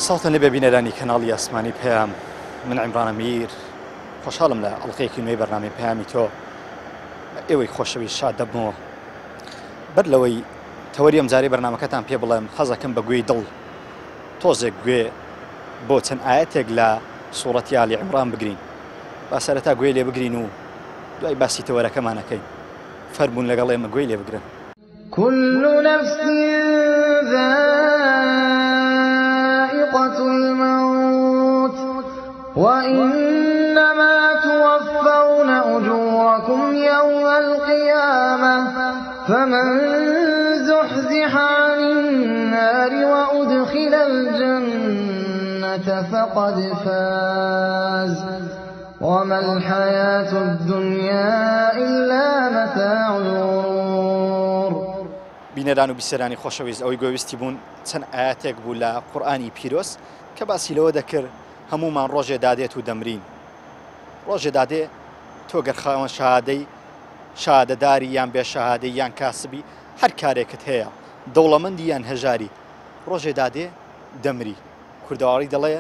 سڵاوتان لێبێ بینەرانی کەناڵی ئاسمانی پەیام من عیمران ئەمیر خۆشحاڵم لە ئەڵقەیەکی نوێی بەرنامەی پەیامی تۆ بە ئێوەی خۆشەویست شاد دەبمەوە بەر لەوەی تەوەری ئەم جارەی بەرنامەکەتان پێ بڵێم حەزەکەم بە گوێی دڵ تۆزێک گوێ بۆ چەند ئاەتێک لە سوڕەتی ئالی عیمران بگرین با سەرەتا گوێ لێ بگرین و دوای باسی تەوەرەکەمانەکەین فەرمونون لەگەڵ ئێمە گوێی لێ بگرن. كل نفس ذائقة الموت وإنما توفون أجوركم يوم القيامة فمن زحزح عن النار وأدخل الجنة فقد فاز وما الحياة الدنيا إلا متاع الغرور. بینەران و بیسەرانی خۆشەویست ئەوەی گوێویستی بوون چەند ئاەتێک بوو لە قورئانی پیرۆز کە باسی لەوە دەکرد هەمومان ڕۆژێ دادێت و دەمرین ڕۆژێ دادێ تۆ گەر خاوەن شەهادەی شەهادەداری یان بێ شەهادەی یان کاسبی هەر کارێکت هەیە دەوڵەمەندی یان هەژاری ڕۆژێ دادێ دەمری کوردەواری دەڵێ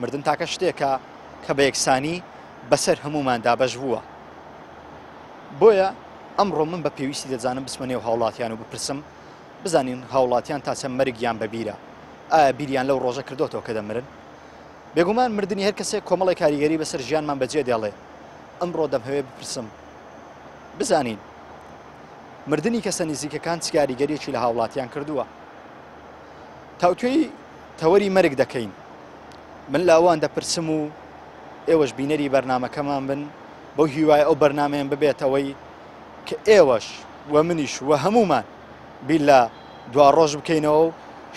مردن تاکە شتێکە کە بە یەکسانی بەسەر هەموومان دابەش بووە. بۆیە ئەمڕۆ من بە پێویستی دەزانم بچمە نێو هاوڵاتیان و بپرسم بزانین هاوڵاتیان تا چەند مەرگیان بەبیرە؟ ئایا بیریان لەو ڕۆژە کردۆتەوە کە دەمرن؟ بێگومان مردنی هەر کەسێک کۆمەڵێک کاریگەری بەسەر ژیانمان بەجێ دێڵێ. ئەمڕۆ دەمهەوێ بپرسم بزانین مردنی کەسە نزیکەکان چ کاریگەریەکی لە هاوڵاتیان کردووە؟ تاوتوێی تەوەری مەرگ دەکەین. من لە ئەوان دەپرسم و ئێوەش بینەری بەرنامەکەمان بن بەو هیوای ئەو بەرنامەیەم ببێتەوەی کە ئێوەش و منیش و هەمومان بیر لە دوا ڕۆژ بکەینەوە و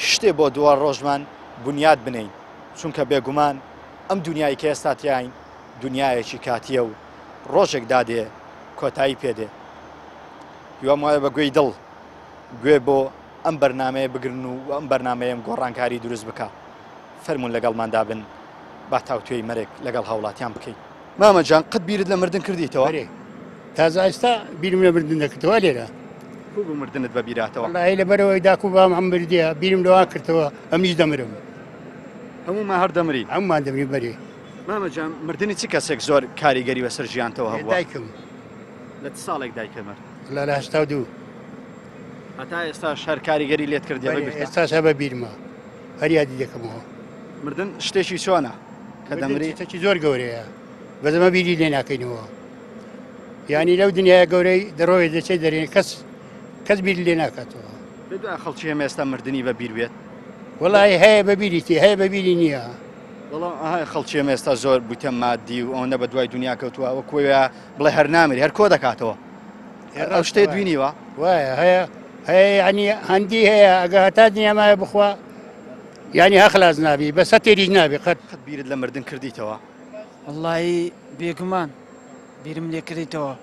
شتێ بۆ دوا ڕۆژمان بنیاد بنین چونکە بێگومان ئەم دنیای کە ئێستا تیاین دنیایەکی کاتیە و ڕۆژێک دادێ کۆتایی پێدێ هیوام وایە بە گوێی دڵ گوێ بۆ ئەم بەرنامەیە بگرن و ئەم بەرنامەیەم گۆڕانکاری دروست بکا فەرموون لەگەڵماندا بن با تاوتوێی مەرگ لەگەڵ هاوڵاتیان بکەین. مامە جان قەت بیرت لە مردن کردیتەوە؟ بەرێ تازە ئێستا بیرم لە مردن دەکردەوە لێرە. کو بوو مردنت بە بیراتەوە؟ وەڵاهی لەبەرئەوەی داک و بابم هەم مردیە بیرم لەوان کردەوە ئەمنیش دەمرم. هەموومان هەر دەمرین. هەموومان دەمرین بەرێ. مامە جان مردنی چ کەسێک زۆر کاریگەری بەسەر ژیانتەوە هەبووە؟ دایکم. لە چ ساڵێک دایکت مرد؟ وەڵا لە 82. هەتا ئێستاش هەر کاریگەری لێت کردیە بە بیرتە؟ ئێستاش هەر بە بیرمە هەر یادی دەکەمەوە. مردن شتێکی چۆنە کە دەمری؟ شتێکی زۆر گەورەیە بەس ئەمە بیری لێ ناکەینەوە یانی لەو دنیای گەورەی دەڕۆێ دەچێت دەرێن کەس کەس بیر لێ ناکاتەوە. بێ خەڵکی هەم ئێستا مردنی بە بیر بێت؟ وەڵی هەیە بە بیریتی هەیە بە بیری نییە. بەڵام ئەها خەڵکی ئێمە ئێستا زۆر بوویتە مادی و ئەوەندە بە دوای دنیا کەوتووە وەکو بڵێ هەر نامری هەر کۆ دەکاتەوە. ئەو شتێت بینیوە؟ وایە هەیە هەیە ینی هەندی هەیە ئەگە هەتا دنیا مایە بخوا یعنی هەخلاز نابی بەسە تێریش نابی قەت قەت بیرت لە مردن کردیتەوە؟ وەڵایی بێگومان بیرم لێ کردیتەوە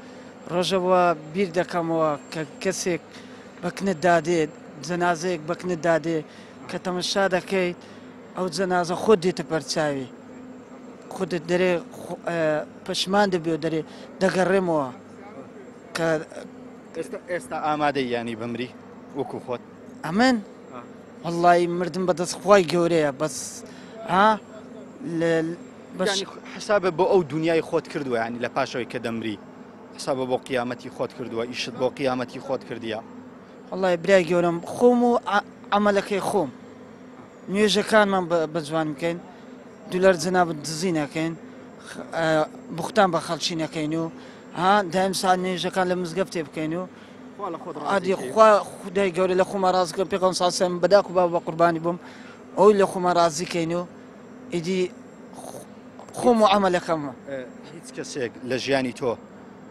ڕۆژەوە بیر دەکەمەوە کە کەسێک بەکنت دادێت جەنازەیەک بەکنت دادێ کە تەمەشا دەکەیت ئەو جەنازە خۆت دێتە پەرچاوی خودت دەرێ پەشمان دەبێ و دەرێ دەگەڕێمەوە کە ئێستا ئێستا ئامادەی یانی بمری وەکو خۆت؟ ئەمن وەڵی مردم بەدەست خوای گەورەیە بەس ها بەش حسابە بۆ ئەو دنیای خۆت کردووە ینی لە پاشەوەی کە دەمری حسابە بۆ قیامەتی خۆت کردووە ئیشت بۆ قیامەتی خۆت کردیە وەڵی برای گەورەم خۆم و عەمەلەکەی خۆم نوێژەکانمان بە جوان بکەین دولار جەنابت دزی نەکەین بوختان بە خەڵکی نەکەین و ها دایم ساعت نوێژەکان لە مزگەفتێ بکەین و ئادی خوا خودای گەورە لە خۆمان ڕازی کەن پێغەمبەر صلی الله علیه و سلم بەداک و باب بە قوربانی بووم ئەوی لە خۆمان ڕازی کەین و ئیدی خۆم و عەمەلەکەم. هیچ کەسێک لە ژیانی تۆ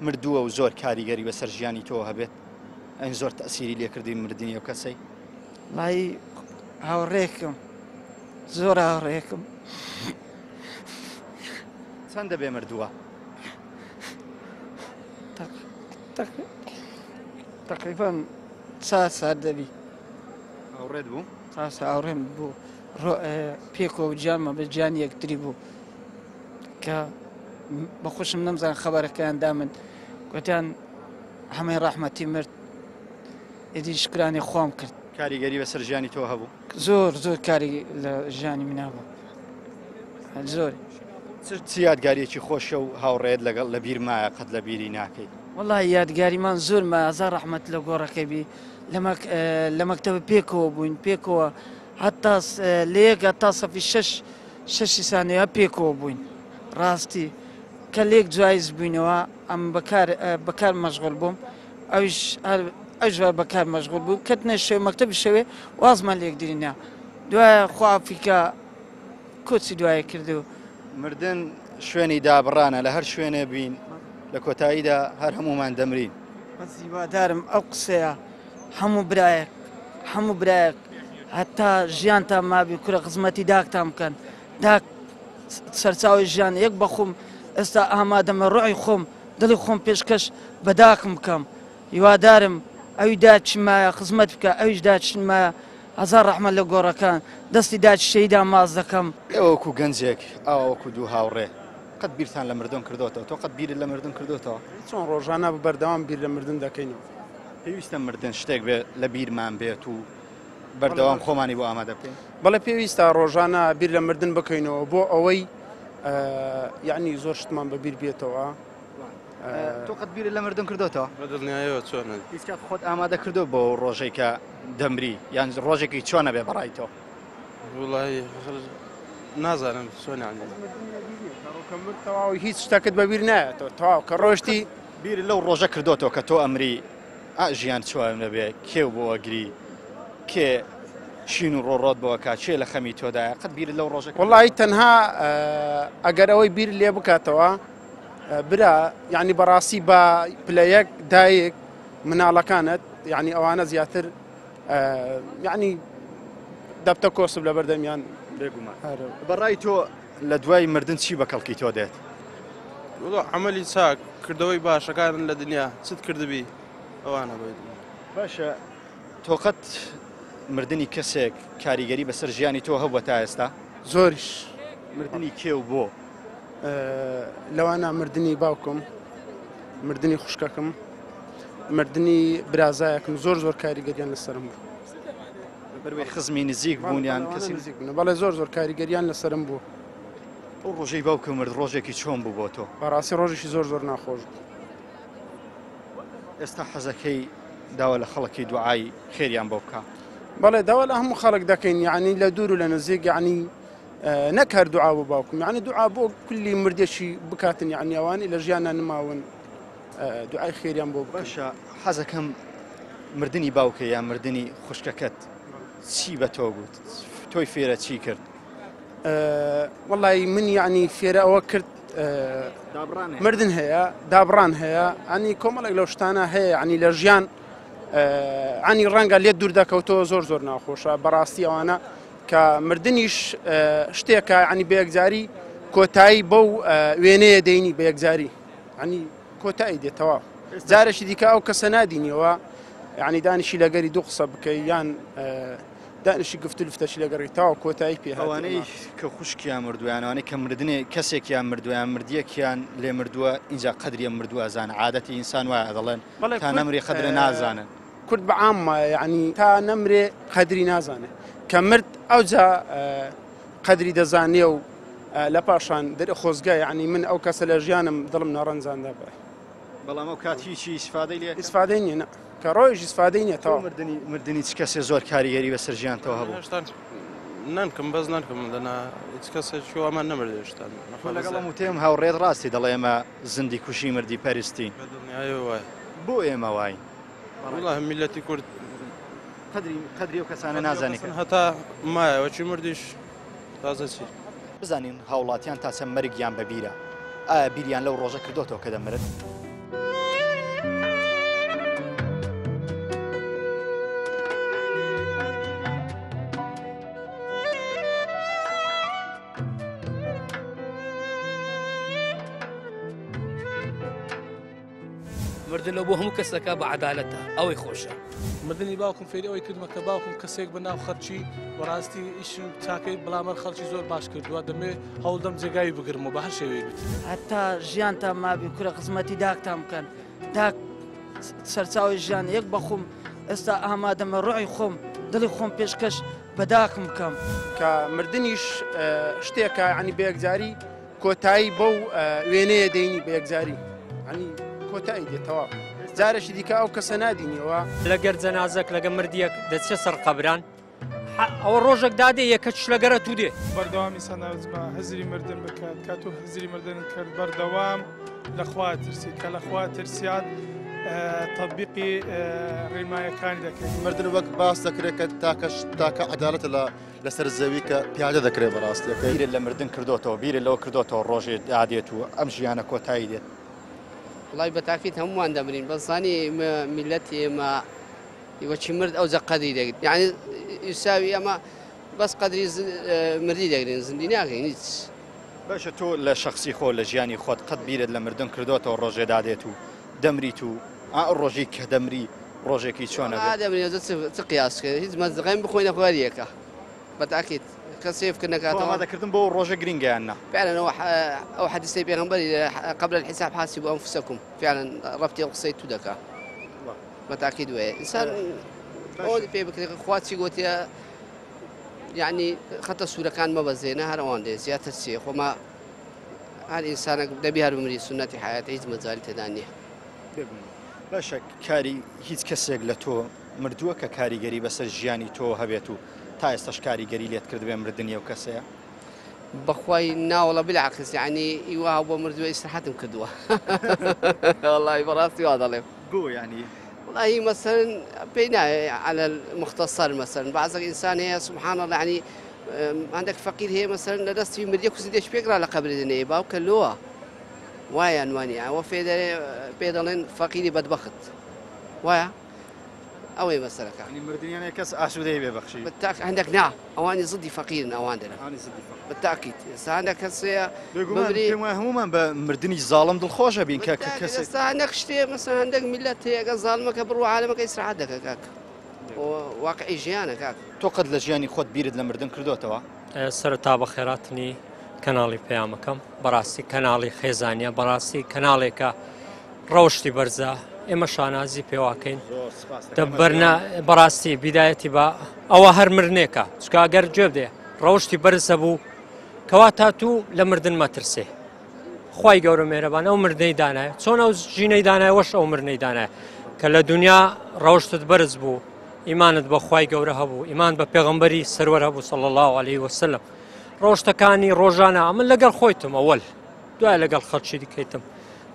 مردووە و زۆر کاریگەری بەسەر ژیانی تۆ هەبێت ئەین زۆر تەسیری لێکردی مردنی ئەو کەسەی؟ وەڵایی هاوڕێکم زۆر هاوڕێکم. چەند دەبێ مردووە؟ تقریبا چا سار دەبی. هاوڕێت بوو؟ تاسە هاوڕێم بوو پێکەوە گیانمە بە گیانی یەکتری بوو کە بە خۆشم نەمزان خەبەرەکەیان دامن گوتیان هەمەی ڕەحمەتی مرد ئیدی شکرانی خۆم کرد. کاریگەری بەسەر ژیانی تۆ هەبوو؟ زۆر زۆر کاری لە ژیانی من هەبوو زۆر. چ یادگاریەکی خۆشە و هاوڕێت لەگەڵ لە بیر مایە قەت لە بیری ناکەی؟ وەڵاهی یادگاریمان زۆر مایە هەزار ڕەحمەت لە گۆڕەکەی بی لە مەکتەبە پێکەوە بووین پێکەوە هەتا لە یەک هەتا سەفی شەش شەشی سانەوە پێکەوە بووین ڕاستی کە لێک جوایز بووینەوە ئەم بەکار بەکار مەشغول بووم ئەویش هەر ئەویش بەکار مەشغول بوو کەتنە شەوێ مەکتەبی شەوێ وازمان لێکدری نا دوایە خوافیکە کۆچی دوایە کرد و مردن شوێنی دابڕانە لە هەر شوێنێ بین لە کۆتاییدا هەر هەمومان دەمرین. بەس هیوادارم ئەو قسەیە هەموو برایەک هەموو برایەک هەتا ژیانتان مابی کورە خزمەتی داکتان بکەن داک سەرچاوی ژیان یەک بەخۆم ئێستا ئامادەمە ڕۆحی خۆم دڵی خۆم پێشکەش بە داکم بکەم هیوادارم ئەوی داچی مایە خزمەت بکە ئەویش داچی مایە هەزار ڕەحمەت لە گۆڕەکان دەستی داچی شەهیدان ماچ دەکەم. ئێوە وەکو گەنجێک ئاوا وەکو دوو هاوڕێ قەت بیرتان لە مردن کردۆتەوە؟ تۆ قەت بیرت لە مردن کردۆتەوە؟ چۆن ڕۆژانە بە بەردەوام بیر لە مردن دەکەینەوە. پێویستە مردن شتێک بێ لە بیرمان بێت و بەردەوام خۆمانی بۆ ئامادە بکەین؟ بەڵێ پێویستە ڕۆژانە بیر لە مردن بکەینەوە بۆ ئەوەی یعنی زۆر شتمان بە بیر بێتەوە. تۆ قەت بیرت لە مردن کردۆتەوە؟ بە دڵنیایەوە چۆنە؟ هیچ کات خۆت ئامادە کردو بۆ ڕۆژێک کە دەمری یان ڕۆژێکی چۆنە بێ بەڕای تۆ؟ وڵی نازانم چۆن یعنی. تەواو هیچ شتەکەت بەبیر نایەتەوە تەواو کە ڕۆشتی بیر لەو ڕۆژە کردۆتەوە کە تۆ ئەمری ئا ژیان چۆن دەبێ کێ بۆ ئەگری کێ شین و ڕۆڕۆت بۆ ئەکا کێ لە خەمی تۆدایە قەت بیرت لەو ڕۆژە وەڵی تەنها ئەگەر ئەوەی بیر لێ بکاتەوە برا یعنی بەڕاستی بە پلە یەک دایک مناڵەکانت یعنی ئەوانە زیاتر یعنی دەبتە کۆسب لە بەردەمیان بێگومان بەڕای تۆ لە دوای مردن چی بە کەڵکی تۆ دێت؟ وڵا عملی چاک کردەوەی باشەکان لە دنیا چت کردبی ئەوانە بێت. باشە تۆ قەت مردنی کەسێک کاریگەری بەسەر ژیانی تۆ هەبووە تا ئێستا؟ زۆریش. مردنی کێ و بۆ؟ لەوانە مردنی باوکم، مردنی خوشکەکەم، مردنی برازایەکم زۆر زۆر کاریگەریان لەسەرم بوو. بەروەی خزمی نزیک بوون یان کەسی نزیک بوون؟ بەڵێ زۆر زۆر کاریگەریان لەسەرم بوو. ئەو ڕۆژەی باوکم مرد ڕۆژێکی چۆن بوو بۆ تۆ؟ بەڕاستی ڕۆژێکی زۆر زۆر ناخۆش بوو. ئێستا حەزەکەی داوا لە خەڵکی دوعای خێریان بۆ بکە؟ بەڵێ داوا لە هەموو خەڵک دەکەین یعنی لە دوور و لە نزیک یعنی نەک هەر دوعا بۆ باوکم یعنی دوعا بۆ کولی مردێکی بکاتن یعنی ئەوانی لە ژیانە نماون دوعای خێریان بۆ بکەن. باشە حەزەکەم مردنی باوکە یان مردنی خوشکەکەت چی بە تۆ گوت؟ تۆی فێرە چی کرد؟ وەڵی من یعنی فێرە ئەوە کرد مردن هەیە دابڕان هەیە ئەنی کۆمەڵێک لەو شتانە هەیە عنی لە ژیان عنی ڕەنگە لێت دوور دەکەوتەوە زۆر زۆر ناخۆشە بەڕاستی ئەوانە کە مردنیش شتێکە عنی بە یەکجاری کۆتایی بەو وێنەیە دەینی بە یەکجاری عنی کۆتایی دێتەوە جارێکی دیکە ئەو کەسە نادینیەوە یعنی دانیشی لەگەری دوو قسە بکەی یان دانیشی گفت و لفتەشی لەگەڕی تاوە کۆتایی پێ ئەوانەی کە خوشکیان مردووە یان ئەوانەی کە مردنێ کەسێکیان مردووە یان مردیەکیان لێ مردووە ئینجا قەدری ئەم مردووە ئەزانن عادەتی ئینسان وایە دەڵێن تا نەمری قەدرە نازانن. کورد بە عام وایە یعنی تا نەمرێ قەدری نازانێ کە مرد ئەوجا قەدری دەزانێ و لە پاشان دەرێ خۆزگە یعنی من ئەو کەسە لە ژیانم دڵم نەڕەنجاندا بێ. بەڵام ئەو کات هیچی ئیسفادەی لێ ئیسفادەی نییە نا کە ڕۆیش ئیسفادەی نییە تەواو. مردنی مردنی چ کەسێ زۆر کاریگەری بەسەر ژیانتەوە هەبوو؟ هێشتا نەنکم بەس نەنکم دەنا هیچ کەسێکی وامان نەمرد هێشتا. تۆ لەگەڵ ئەم وتەیەم هاوڕێت ڕاستی دەڵێ ئێمە زندی کوژی مردی پەرستین. بە دڵنیایەوە وایە. بۆ ئێمە واین؟ وەڵا میللەتی کورد قەدری قەدری ئەو کەسانە نازانێ کە هەتا مایەوە چی مردیش تازە چی. بزانین هاوڵاتیان تا چەند مەرگیان بەبیرە؟ ئایا بیریان لەو ڕۆژە کردۆتەوە کە دەمرن؟ مردن لەو بۆ هەموو کەسەکە بە عەدالەتە ئەوەی خۆشە. مردنی باوکم فێری ئەوەی کردمە کە باوکم کەسێک بە ناو خەرچی بەڕاستی ئیش و چاکەی بەڵامەر خەڵکی زۆر باش کردووە دەمێ هەوڵدەم جێگای بگرم و بە هەر شێوەیەک بێت. هەتا ژیانتان مابی کورە خزمەتی داکتان بکەن داک سەرچاوی ژیان یەک بەخۆم ئێستا ئامادەمە ڕۆحی خۆم دڵی خۆم پێشکەش بە داکم بکەم. کە مردنیش شتێکە یانی بە یەکجاری کۆتایی بەو وێنەیە دێنی بە یەکجاری ینی کۆتایی دێتەوە جارێکی دیکە ئەو کەسە نادینیەوە. لەگەر جەنازەک لەگە مردیەک دەچێ سەر قەبران ئەوە ڕۆژێک دادێ یەکە چلەگەرە تو دێ. بەردەوام ئینسان ناوزمە هزری مردن بکات کە تۆ هزری مردن کرد بەردەوام لەخوا ترسی کە لەخوا ترسیات تطبیقی ڕێنمایەکانی دەکەیت. مردن وەک باس دەکرێت کە تاکە تاکە عەدالەتە لە لەسەر زەوی کە پیادە دەکرێت بەڕاستیەکەی. بیرت لە مردن کردۆتەوە بیرت لەوە کردۆتەوە ڕۆژێ دادێت و ئەم ژیانە کۆتایی دێت؟ وەڵای بەتاکید هەموومان دەمرین بەس زانی ئێمە میلەتی ئێمە وەچی مرد ئەوجا قەدری دەگرین یعنی یساوی ئەمە بەس قەدری مردی دەگرین زندی ناگرین هیچ. باشە تۆ لە شەخسی خۆ لە ژیانی خۆت قەت بیرت لە مردن کردۆتەوە ڕۆژێ دادێت و دەمریت و ئا ئەو ڕۆژەی کە دەمری ڕۆژێکی چۆن ئەبێت؟ ئا دەمری ئەوجا چ قیاس کەین هیچ مەزغەیم بخۆینە خۆ هەر یەکە بەتاکید کەس سێف خۆ نەکاتەوە. ئامادەکردن بۆ ئەو ڕۆژە گرینگە یان نا؟ فعلا ئەو حەدیسەی پێغەمبەری قبل الحساب حاسبوا انفسکم فعلا ڕەبتی ئەو قسەی تو دەکا. بەتاکید وەیە ئینسان ئەوەی پێ بکرێت خوا چی گوتیە یعنی خەتە سوورەکان مەبەزێنە هەر ئەوان دێ زیاتر چیە خۆما هەر ئینسانێک دەبی هەر بمری سونەتی حیات هیچ مەجای تێدا نییە. باشە کاری هیچ کەسێک لە تۆ مردووە کە کاریگەری بەسەر ژیانی تۆ هەبێت و تا ئێستاش کاریگەری لێت کردبێ مردنی ئەو کەسەیە؟ بەخوای ناوەڵا بالعکس یعنی ئیوا هەبووە مردووە ئیسراحەتم کردووە وەڵی بەڕاستی وا دەڵێم. بۆ یعنی؟ والله مثلا پێی نایە على المختصر مثلا بعض ئینسان هەیە سبحان الله یعنی هەندێک فەقیر هەیە مثلا لە دەستی مردیە کوزیدێک پێکرا لە قەبری دەنێ باوکە لۆوە وایان وانە ئەوە پێ دەڵێن فەقیری بەدبەخت وایە ئەوەی مەسەرەکە یعنی مردنیانە کەس ئاسوودەی بێ بەخشی بالتاک هەندێک نا ئەوانی زدی فەقیرن ئەوان دەرە بالتاکید ئێستا هەندێک کەس هەیە بێگومان پێم وایە هەموومان بە مردنی زاڵم دڵخۆشە بین کە کەسێک ئێستا هەندێک شتێ مەسەلەن هەندێک میللەت هەیە ئەگەر زاڵمەکە بڕوا عالەمەکە ئیسراحەت دەکا کاک واقعی ژیانە کاک. تۆ قەت لە ژیانی خۆت بیرت لە مردن کردۆتەوە؟ سەرەتا بەخێراتنی کەناڵی پەیامەکەم بەڕاستی کەناڵی خێزانە بەڕاستی کەناڵێکە ڕەوشی بەرزە ئێمە شانازی پێواکەین دەبەرنا بەڕاستی بیدایەتی بە ئەوە هەر مرنێکە چکە ئەگەر گوێ بدێ ڕەوشی بەرزە بوو کەوا تا تو لە مردن مەترسێ خی گەورە مێرەبان ئەو مردەی دانایە چۆن ئەو ژینەی دانای وەش ئەو مرنەی دانایە کە لە دنیا ڕەوشتت بەرز بوو ئیمانت بە خوای گەورە هەبوو ئیمان بە پێغەمبەری سەروەر هەبوو صلی الله علیه وسلم ڕۆشتەکانی ڕۆژانە ئەمن لەگەڵ خۆیتم ئەوەل دوای لەگەڵ خەڵکی دیکەیتم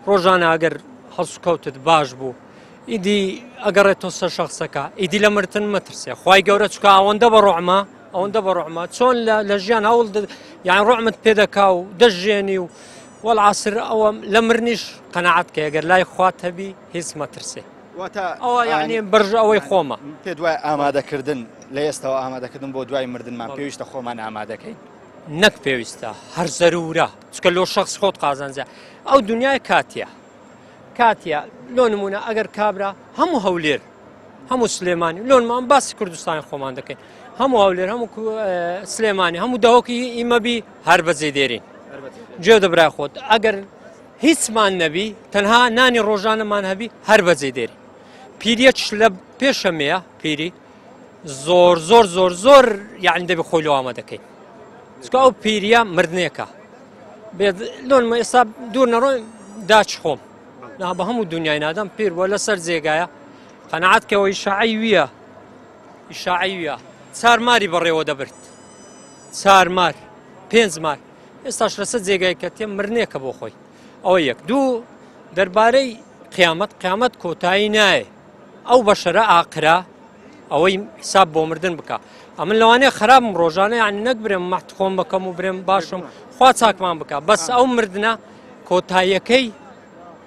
ڕۆژانە ئەگەر هەڵسوکەوتت باش بوو ئیدی ئەگەڕێتەوە سەر شخصەکە ئیدی لە مردن مەترسێ خوای گەورە چکە ئەوەندە بە ڕۆعمە ئەوەندە بە ڕۆعمە چۆن لە ژیان هەوڵ یان ڕۆعمت پێدەکا و دەژێنی و وەڵعسر ئەوە لە مرنیش قەنەعەت کە ئەگەر لای خوات هەبی هیچ مەترسێ واتە ئەوە یعنی بەرژ ئەوەی خۆمە. پێت وایە ئامادەکردن لە ئێستەوە ئامادەکردن بۆ دوای مردنمان پێویستە خۆمان ئامادەکەین؟ نەک پێویستە هەر زەرورە چکە لۆ شخص خۆت قازانجە ئەو دنیای کاتیە کاتیە لۆ نمونە ئەگەر کابرا هەموو هەولێر هەموو سلێمانی لۆنمان باسی کوردستانی خۆمان دەکەین هەموو هەولێر هەموو سلێمانی هەموو داوەکی ئیمەبی هەر بەجێ دێرین جێ دەبرا خۆت ئەگەر هیچمان نەبی تەنها نانی ڕۆژانەمان هەبی هەر بەجێ دێری پیریەچ لە پێشەمەیە پیری زۆر زۆر زۆر زۆر یعنی دەبی خۆی لۆ ئامادە دەکەین چکە ئەو پیریە مردنێکە بێت لۆنمە ئێستا دوور نەڕۆین داچ خۆم نا بە هەموو دنیای نادەم پیر بووە لەسەر جێگایە قەنەعات کەەوە ئیشاعی ویە ئیشاعی ویە چار ماری بەڕێوە دەبرد چار مار پێنج مار ئێستاش لەسەر جێگای کە تێم مرنێکە بۆ خۆی ئەوە یەک دوو دەربارەی قیامەت قیامەت کۆتایی نایە ئەو بەشەرە ئاقرا ئەوەی حساب بۆ مردن بکە ئەمن لەوانەیە خراپم ڕۆژانە یان نەک برێم مەحت خۆم بکەم و برێم باشم خوا چاکمان بکە بەس ئەو مردنە کۆتاییەکەی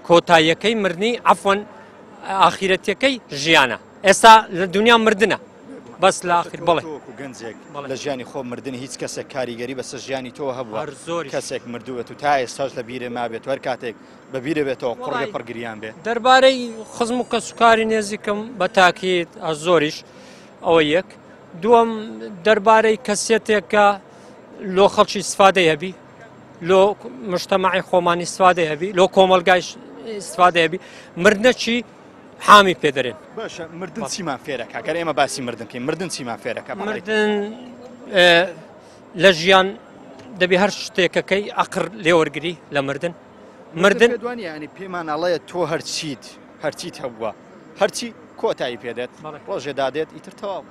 کۆتاییەکەی مردنی عفوەن ئاخیرەتەکەی ژیانە ئێستا لە دنیا مردنە بەس لە ئاخر بڵێ وەکو گەنجێک لە ژیانی خۆ مردنی هیچ کەسێک کاریگەری بەسەر ژیانی تۆ هەبووە زۆر کەسێک مردووەت و تا ئێستاش لە بیرێ مابێت هەر کاتێک بە بیرە بێتەوە قڕگە پڕ گریان بێ. دەربارەی خزم و کەسوکاری نێزیکم بە تاکید ئە زۆریش ئەوە یەک دووەم دەربارەی کەسیەتێک کە لۆ خەڵکی ئیسفادەی هەبی لۆ مجتەمەعی خۆمان ئیسفادەی هەبی لۆ کۆمەڵگایش ئیسفادەی هەبی مردنەکی حامی پێ دەرێن. باشە مردن چیمان فێرەکا گەر ئێمە باسی مردن بکەین مردن چیمان فێرەکا؟ مردن لە ژیان دەبێ هەر شتێکەکەی ئەقر لێوەرگری لە مردن مردن دوانی ینی پێمان ئەڵێ تۆ هەرچیت هەرچیت هەبووە هەرچی کۆتایی پێدێت ڕۆژێ دادێت ئیتر تەواو.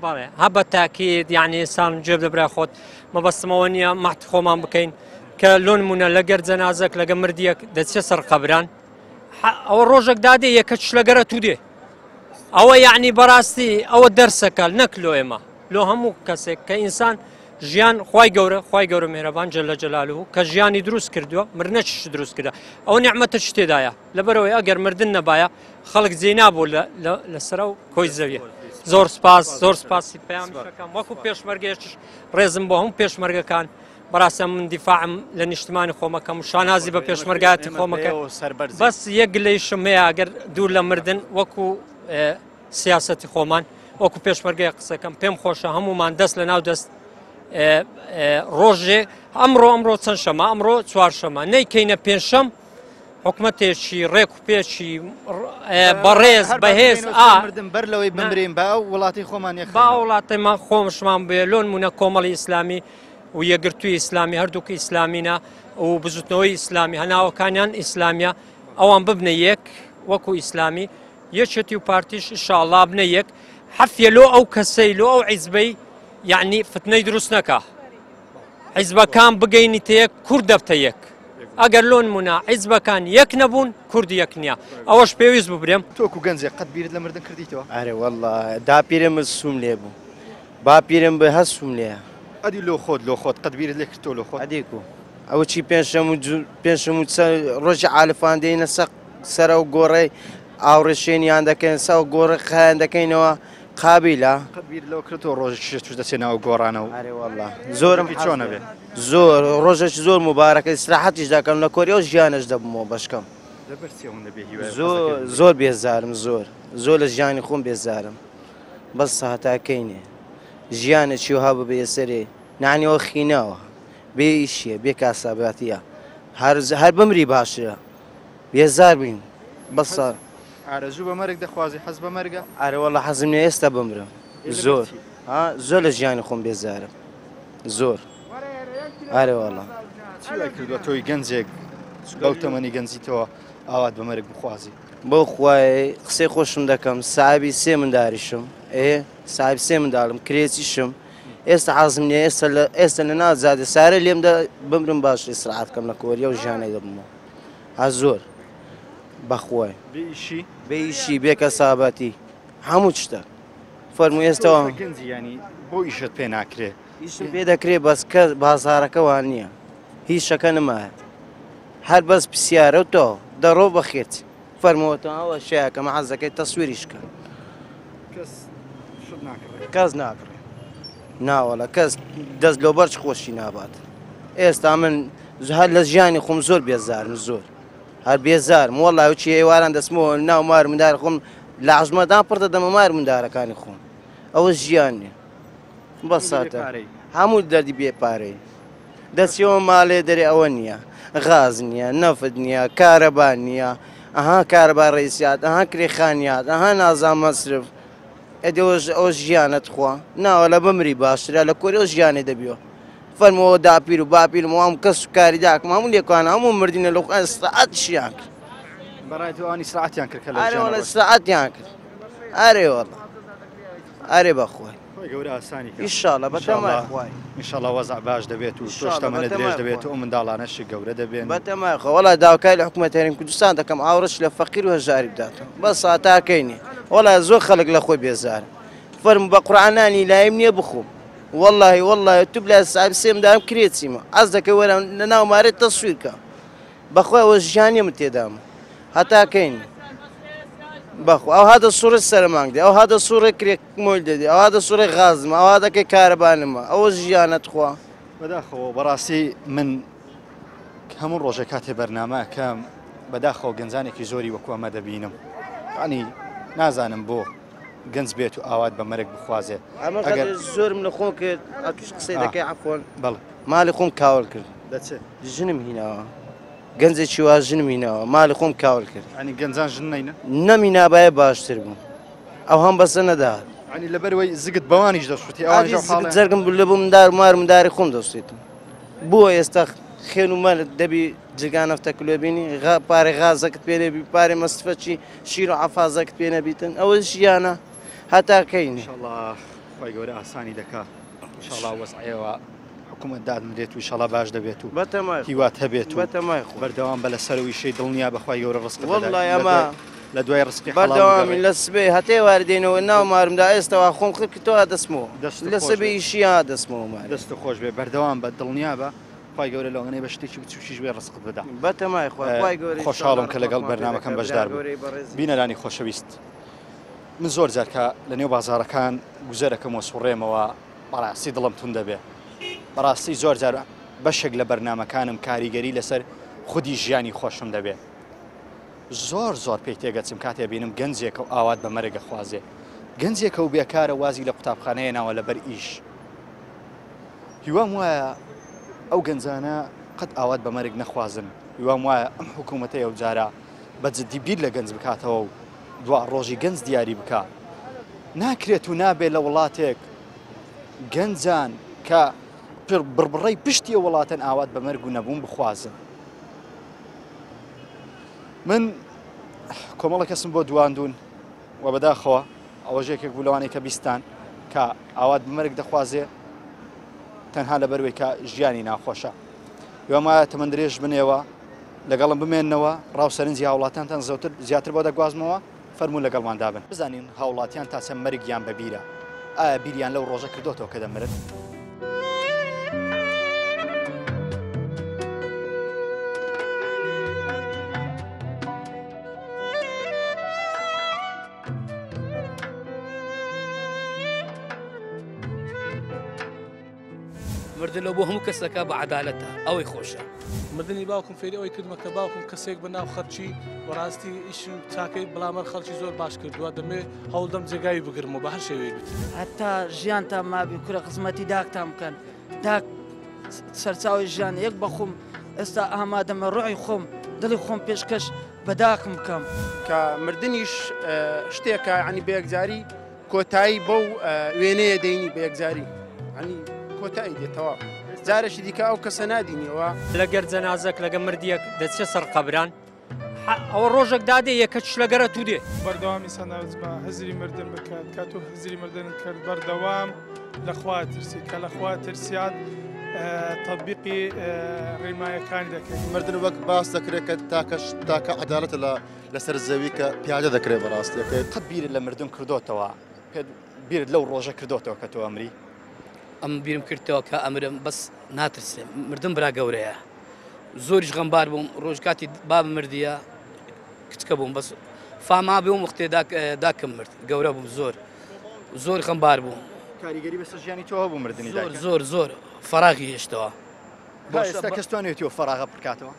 بەڵێ ها بە تاکید یعنی سان گوێ بدە برای خۆت مەبەستمەوە نییە مەحت خۆمان بکەین کە لۆ نمونە لەگەر جەنازەک لەگە مردیەک دەچێ سەر قەبران ئەوە ڕۆژێک دادێ یەکە لەگەرە تو دێ ئەوە یعنی بەڕاستی ئەوە دەرسەکە نەک لۆ ئێمە لۆ هەموو کەسێک کە ئینسان ژیان خی گەورە خی گەورە مێرەبان جل لە جەلالو کە ژیانی دروست کردووە مرنەچش دروست کردە ئەو نیعمەتە شتێدایە لەبەرەوەی ئەگەر مردن نەبایە خەڵک جێ نابوو لەسەر و کۆی زەویە زۆر سپاس زۆر سپاسی پەیامەکەم وەکو پێشمەرگێش ڕێزم بۆ هەموو پێشمەرگەکان بەڕاستە من دیفاعم لە نیشتمانی خۆمەکەم و شانازی بە پێشمەرگاتی خۆمەکە بەس یەک گلەیشم هەیە ئەگەر دوور لە مردن وەکو سیاسەتی خۆمان وەکو پێشمەرگەی قسەکەم پێم خۆشە هەمومان دەست لە ناو دەست ڕۆژێ ئەمڕۆ ئەمڕۆ چەند شەمە ئەمڕۆ چوارشەمە نەیکەینە پێنجشەم حکومەتێکی ڕێک و پێکی بەڕێز بەهێز ئا بەر لەوەی بمرین با وڵاتی خۆمان با وڵاتەمان خۆمشمان بێ لۆن مونە کۆمەڵی ئیسلامی و یەکگرتووی ئیسلامی هەردووک ئیسلامینە و بزوتنەوەی ئیسلامی هەناوەکانیان ئیسلامیە ئەوان ببنە یەک وەکو ئیسلامی یەکێتی و پارتیش ئیشاڵا بنە یەک حەفیە لۆ ئەو کەسەی لۆ ئەو عیزبەی یعنی فتنەی دروست نەکا حیزبەکان بگەینیتە یەک کورد دەبتە یەک ئەگەر لۆ نمونە حیزبەکان یەک نەبوون کورد یەک نییە ئەوەش پێویست بوو برێم. تۆ کو گەنجێ قەت بیرت لە مردن کردیتەوە؟ ئەرێ وەڵا داپیرم سوم لێ بوو باپیرم بە هەر سوم لێیە. ئەدی لۆ خۆت لۆ خۆت قەت بیرت لێ کردتەوە لۆ خۆت؟ ئەدی کو ئەوە چی پێنجشەم و پێنجشەم و ڕۆژی عالفان دێینە سەق سەر ئەو گۆڕەی ئاوڕێشێنیان دەکەین سەر ئەو گۆڕە قایان دەکەینەوە قابیلە. قەت بیرت لەوە کردتەوە ڕۆژێک شێت دەچێ ناو گۆڕانەوە؟ ئەرێ وەڵا زۆرم چۆنە بێ؟ زۆر ڕۆژێکی زۆر موبارەکە ئیسراحەتیش دەکەم لە کۆری ئەو ژیانەش دەبمەوە بەشکەم. لەبەر چی ئەوەندە بێ هیوای زۆر زۆر بێزارم زۆر زۆر لە ژیانی خۆم بێزارم بەس هەتاکەینێ ژیانێکی وها ببێ سەرێ نانیەوە خیناوە بێ ئیشیە بێ کاساباتیە هەر هەر بمری باشترە بێزار بین بەسە. ئارەزوو بە مەرگ دەخوازی حەز بە مەرگە؟ ئەرێ وەڵا حەزم نییە ئێستا بمرم زۆر زۆر لە ژیانی خۆم بێزارم زۆر ئەرێ وەڵا. چی وای کردووە تۆی گەنجێک بەو تەمەنی گەنجیتەوە ئاوات بە مەرگ بخوازی؟ بەو خوایەی قسەی خۆشم دەکەم ساحێبی سێ منداریشم ئێ ساحێب سێ منداڵم کرێچیشم ئێستا حەزم نییە ئێستا لە ئێستا لە ناو جادە سارە لێم دە بمرم باش ئیسراحەت کەم لە کۆریە و ژیانێک دەبمەوە ها زۆر بەخوای بێ ئیشی بێ ئیشی بێ کەسابەتی هەموو شتە فەرموو ئێستەوە گەنجی ینی بۆ ئیشت پێ ناکرێ ئیشم پێ دەکرێ بەس کە بازارەکە وان نییە هیچ شەکە نمایە هەر بەس پرسیارە و تۆ دەڕۆ بەخێت فەرمووەتەوە ئەوە شەیەکە مەحەزەکەی تەسویریش کە کەس شت ناکڕێ کەس ناکڕێ ناوەڵە کەس دەست لۆ بەرج خۆشی نابات ئێستا من هەر لە ژیانی خۆم زۆر بێزارم زۆر هەر بێزارم وەڵا چی ئێواران دەچمەوە ناو مار مندار خۆم لە عژمەدان پڕ دەدەمە مار مندارەکانی خۆم ئەوە ژیان نیە بەساتە هەموو دەردی بێ پارەی دەچیەوە ماڵێ دەرێ ئەوە نییە غاز نییە نەفت نییە کارەبا نییە ئەها کارەبا ڕئیسیات ئەها کرێخانیات ئەها نازان مەسرف ئەدەوەش ئەو ژیانە تخوا ناوە لە بمری باشترە لە کۆری ئەو ژیانێ دەبیەوە فەرمەوە داپیر و باپیرم وام کەس و کاری داکم هەموو لێکوان هەموو مردینە لە خۆیان سەعاتشیان کرد بەڕای تۆ ئەوان ئیسراحەتیان کرد کە لە ئەرێ ژیانە وەڵا ڕۆیشتن ئیسراحەتیان کرد ئەرێ وەڵا ئەرێ بەخوای خوای گەورە ئاسانی کە ئیشاڵا بەتەمای خوای ئینشاڵا وەزع باش دەبێت و تۆش تەمەنت درێژ دەبێت و ئەو منداڵانەش گەورە دەبێن بەتەمای خوا وەڵا داواکاری لە حکومەت هەرێم کوردستان دەکەم ئاوڕش لە فەقیر و هەژاری بداتەوە بەس هاتاکەی نیە وەڵا زۆر خەڵک لە خۆی بێزارە فەرموو بە قورعان نانی لایم نییە بخۆم واللهی واللهی تو بلا ساب سێم دام کرێچیمە ئەز دەکەی وەرە لە ناو مارێت تەسویر کە بەخوای ئەوە ژیانیە من تێدام هەتا کەین بەخوا ئەو هاتە سوڕێ سەرمانگ دێ ئەو هاتە سوڕێ کرێ مۆیل دەدێ ئەو هاتە سوڕێ غازمە ئەو هاتەکەی کارەبانمە ئەوە ژیانە تخوا. بەداخەوە بەڕاستی من هەموو ڕۆژێ کاتێ بەرنامە ئەکەم بەداخەوە گەنجانێکی زۆری وەکو ئەمە دەبینم ینی نازانم بۆ گەنج بێت و ئاوات بە مەرگ بخوازێ ئەمە ئەگەر زۆرم لە خۆم کرد ئەتوش قسەی دەکەی عەفوەن بەڵێ ماڵی خۆم کاول کرد دەچێت ژنم هیناوە. گەنجێکی وا ژنم هیناوە ماڵی خۆم کاول کرد. یانی گەنجان ژن نەینن؟ نەمینابایە باشتر بوو. ئەو هەم بەسە نەدەهات. یانی لەبەرئەوەی زگت بەوانیش دەسووتی ئەوانیش ئەو حاڵەیان. جەرگم لە بۆ مندار مار منداری خۆم دەسووتم. بۆ ئێستا خێن و مەلت دەبی جگا نەفتە کلۆ بینی غا پارەی غازەکت پێ نەبی پارەی مەسرفەکی شیر و عەفازەکت پێ نەبیتن ئەوە ژیانە هەتا کەین. ئینشەڵا خوای گەورە ئاسانی دەکا ئینشەڵا وەزعەوە حکوومەت دادنرێت و ئینشەڵا باش دەبێت و هیوات هەبێت و بەردەوام بە لەسەر و ئیشەی دڵنیا بە خوای گەورە ڕزقت دەدات وەڵڵای ئەمە لە دوای ڕزقی حەڵاڵ بەردەوامی لە سبەی هەتا ئێوارە دێنەوە ناو مارمدا ئێستەوا خۆم خرک تۆ دەستمەوە لە سبەی ئیشیان دەستمەوە مارێ. دەست خۆش بێ بەردەوام بە دڵنیا بە خوای گەورە لەوانەیە بە شتێکی بچووکیش بێ ڕزقت بدا. بەتەمای خوا خوای گەورە خۆشحاڵم کە لەگەڵ بەرنامەکەم بەشدار بوو. بینەرانی خۆشەویست من زۆر جار کە لە نێو بازاڕەکان گوزەرەکەم وەسوڕێمەوە بەڕاستی دڵم توند دەبێ. بەڕاستی زۆر جار بەشێک لە بەرنامەکانم کاریگەری لەسەر خودی ژیانی خۆشم دەبێ. زۆر زۆر پێی تێگەچم کاتێ بینم گەنجێکە و ئاوات بە مەرگ ئەخوازێ. گەنجێکە و بێکارە وازی لە قوتابخانە هێناوە لەبەر ئیش. هیوام وایە ئەو گەنجانە قەت ئاوات بە مەرگ نەخوازن. هیوام وایە ئەم حکوومەتەی ئەوجارە بە جدی بیر لە گەنج بکاتەوە و دوا ڕۆژی گەنج دیاری بکا. ناکرێت و نابێ لە وڵاتێک گەنجان کە بڕبڕەی پشتی ئەو وڵاتەن ئاوات بە مەرگ و نەبوون بخوازن. من کۆمەڵە کەسم بۆ دواندون و بەداخەوە ئەوەش یەکێک بوو لەوانەی کە بیستان کە ئاوات بە مەرگ دەخوازێ تەنها لەبەروەی کە ژیانی ناخۆشە. هیوام وایە تەمەن درێژ بنێوە لەگەڵم بمێننەوە ڕاو سەرنجی هاوڵاتیانتان زۆتر زیاتر بۆ دەگوازمەوە فەرموون لەگەڵمان دابن بزانین هاوڵاتیان تا چەند مەرگیان بەبیرە ئایا بیریان لەو ڕۆژە کردۆتەوە کە دەمرن؟ مردن لەو بۆ هەموو کەسەکە بە عەدالەتە ئەوەی خۆشە. مردنی باوکم فێری ئەوەی کردمە کە باوکم کەسێک بە ناو خەرچی وەڕاستی ئیش و چاکەی بەڵامەر خەڵکی زۆر باش کردووە دەمێ هەوڵدەم جێگای بگرمەوە بە هەر شێوەیەک بیت. هەتا ژیانتان مابی کورە خزمەتی داکتان بکەن داک سەرچاوی ژیان یەک بەخۆم ئێستا ئامادەمە ڕۆحی خۆم دڵی خۆم پێشکەش بە داکم بکەم. کە مردنیش شتێکە یانی بە یەکجاری کۆتایی بەو وێنەیە دەینی بە یەکجاری ینی کۆتایی دێتەوە جارێکی دیکە ئەو کەسە نادینیەوە. لەگەر جەنازەک لەگە مردیەک دەچێ سەر قەبران ئەوە ڕۆژێک دادێ یەکە چلەگەرە تو دێ. بەردەوام ئینسان ئارزوما هزری مردن بکات کە تۆ هزری مردنت کرد بەردەوام لە خوا ترسی کە لە خوا ترسیات تطبیقی ڕێنمایەکانی دەکەیت. مردن وەک باس دەکرێت کە تاکە تاکە عەدالەتە لە لەسەر زەوی کە پیادە دەکرێت بەڕاستیەکەی. قەت بیرت لە مردن کردۆتەوە؟ پێت بیرت لەو ڕۆژە کردۆتەوە کە تۆ ئەمری؟ ئەم بیرم کردەوە کە ئەمرم بەس ناترسێم مردن برا گەورەیە زۆریش غەمبار بووم ڕۆژ کاتی بابم مردیە کچکە بووم بەس فاما بووم وەختێ داکم مرد گەورە بووم زۆر زۆر غەمبار بووم. کاریگەری بەسەر ژیانی تۆ هەبوو مردنی زۆر زۆر زۆر فەراغی هێشتەوە. بۆ ئێستا کەس توانیوێتی ئەو فەراغە پڕکاتەوە؟